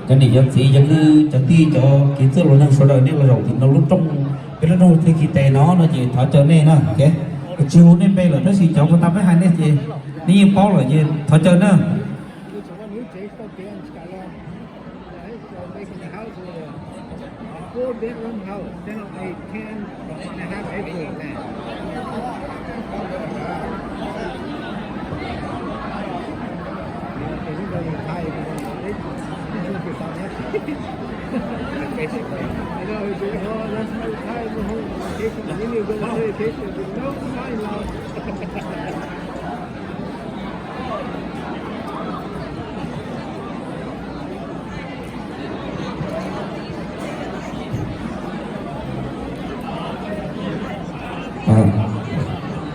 Cov niam cov txiv, cov kwv cov tij, cov kev txwj laus neeg sawv daws, nej los zaum tim no lub rooj, peb lub rooj tij ki tes no no ces thov caw nej na. Tsis hu nej npe lawm tab sis cov puag ta peb hais nej ces nej yeej paub lawm ces thov caw na.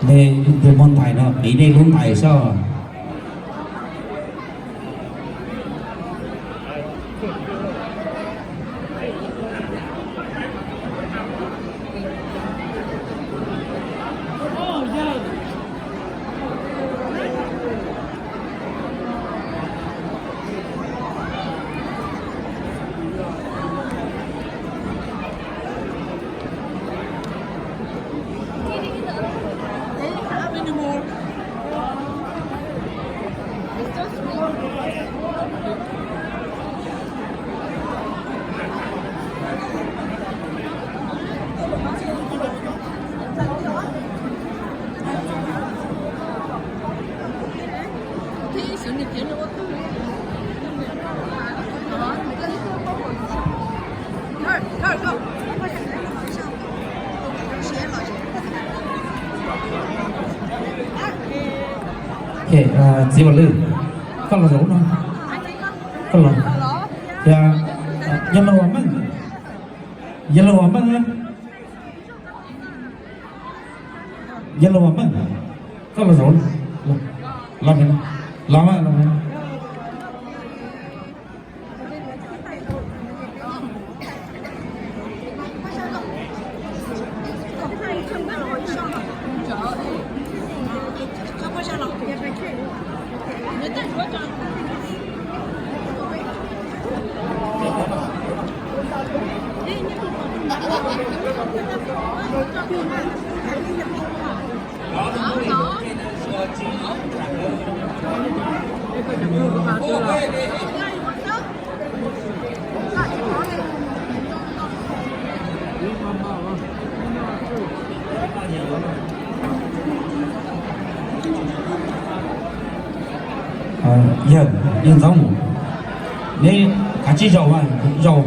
Nej tus muag ntais no qiv nej lub ntais soj. Txiv Vam Lwj, koj los zaum no, koj los, yog, yog laug Vam Meej, yog laug Vam Meej, yog laug Vam Meej, koj los zaum, los, los, los. Yawg, yawg Ntxoov, neb kav tsij zaum, zaum,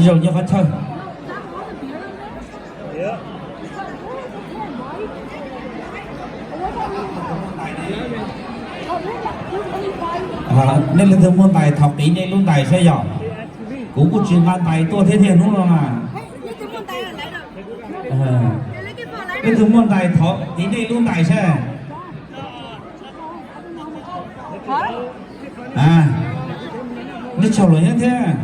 zaum nyob qhov chaw. Nej leej twg muaj ntais thov qiv nej lub ntais saib yog. Kuv kuj tsis nqa ntais tuaj thiab tiag hnub no na. Leej twg muaj ntais thov qiv nej lub ntais saib. Nej tsaug lawm nyob thiab.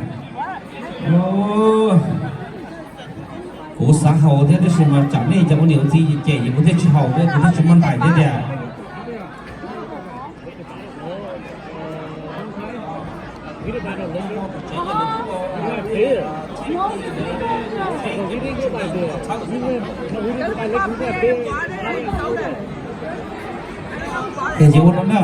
Kuv xav haus thiab tab sis mas tsam nej cov ua niam ua txiv cem ces kuv thiaj tsis haus thiab, kuv thiaj tsis muaj ntais thiab tiag. Ces ua no na.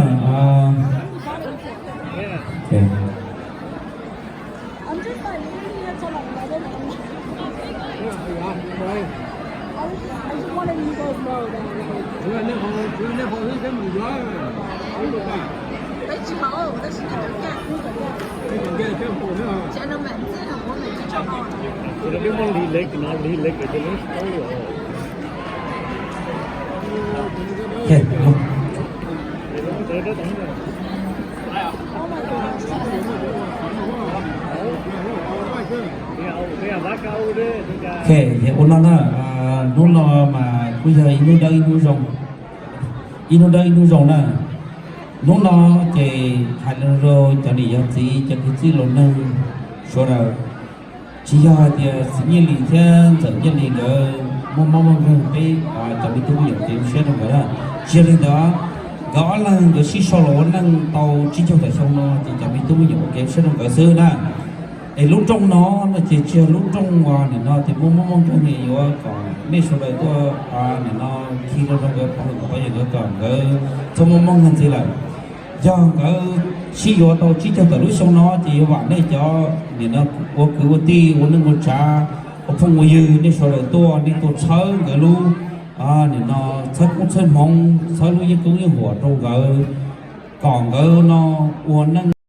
Ua no na, hnub no mas kuj yog ib hnub dawb ib hnub zoo, ib hnub dawb ib hnub zoo na. Hnub no ces hais rau cov niam yog txiv cov kwv txwj laus neeg sawv daws, tsis yog hais tias txiv Nyiaj Lis thiab ntxawm Nyiaj Lis nkawd muaj mob muaj nkeeg peb cov me tub me nyuam kev ua siab rau nkawd na. Tsis yog li ntawd, nkawd ob leeg nkawd sib sau los ua neej tau tsib caug tawm xyoo no ces cov me tub me nyuam ua kev ua siab rau nkawd xwb na. Es lub rooj no no ces tsis yog lub rooj uas nim no tias muaj muaj muaj nkeeg li, yuav kom nej sawv daws tuaj nim no khi rau rau nkawd pov hwm kom pab yawg nkawd kom nkawd txhob muaj muaj nkeeg ntxiv lawm. Yog nkawd sib yuav tau tsib caug tawm lub xyoo no ces yuav vam nej cov nim no ua kwv ua tij ua neej ua tsav ua phooj ua ywg nej sawv daws tuaj, nej tuaj txhawb nkawd lub nim no txhawb koob txhawb hmoov, txhawb lub yeeb koob yeeb huam rau nkawd, kom nkawd no ua neej